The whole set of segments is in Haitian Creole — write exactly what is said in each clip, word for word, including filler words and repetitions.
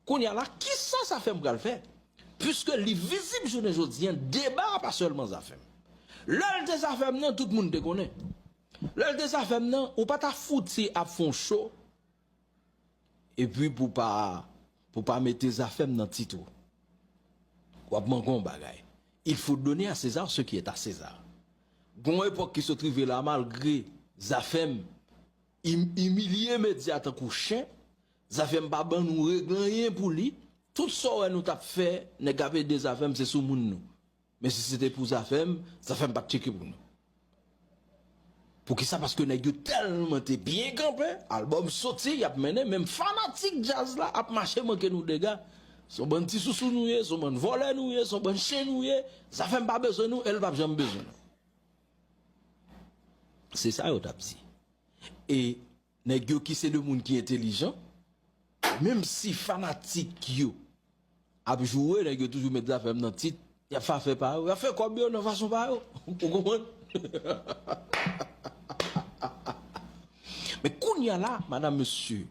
Kounye a la, kisa Zafèm pral fè? Piske li vizib jounen jodi a, deba a pa sèlman Zafèm. Lè l te Zafèm nan, tout moun te konnen. Lè l te Zafèm nan, ou pa ta fouti ap fè yon cho, epi pou pa, pou pa mete Zafèm nan tit ou. W ap manke yon bagay. Il faut donner à César ce qui est à César. Gon epòk ki sot rive la, malgre Zafèm im- imilye medya tankou chen, Zafèm pa ban nou regle anyen pou li. Tout sa w wè nou t ap fè, nèg k ap ede Zafèm, se sou moun nou. Men si se te pou Zafèm, Zafèm pa t tcheke pou nou. Poukisa? Paske nèg yo tèlman te byen kanpe, albòm soti, y ap mennen, menm fanatik djaz la ap mache manke nou dega. Se yon bann ti sousou nou ye, se yon bann vòlè nou ye, se yon bann chen nou ye. Zafèm pa bezwen nou, e l p ap janm bezwen nou. Se sa yo t ap di. E nèg yo ki se de moun ki entelijan, menm si fanatik yo ap joure, nèg yo toujou met Zafèm nan tit, y ap fè afè pa yo, y ap fè kòb yo nan fason pa yo. Ou konprann? Men kounye a la, madanm, mesye,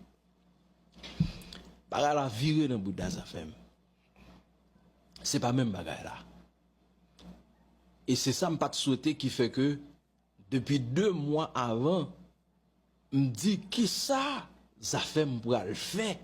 bagay la vire nan bouda Zafèm. Se pa menm bagay la. E se sa m pa t swete ki fè ke depi de mwa avan, m di kisa Zafèm pral fè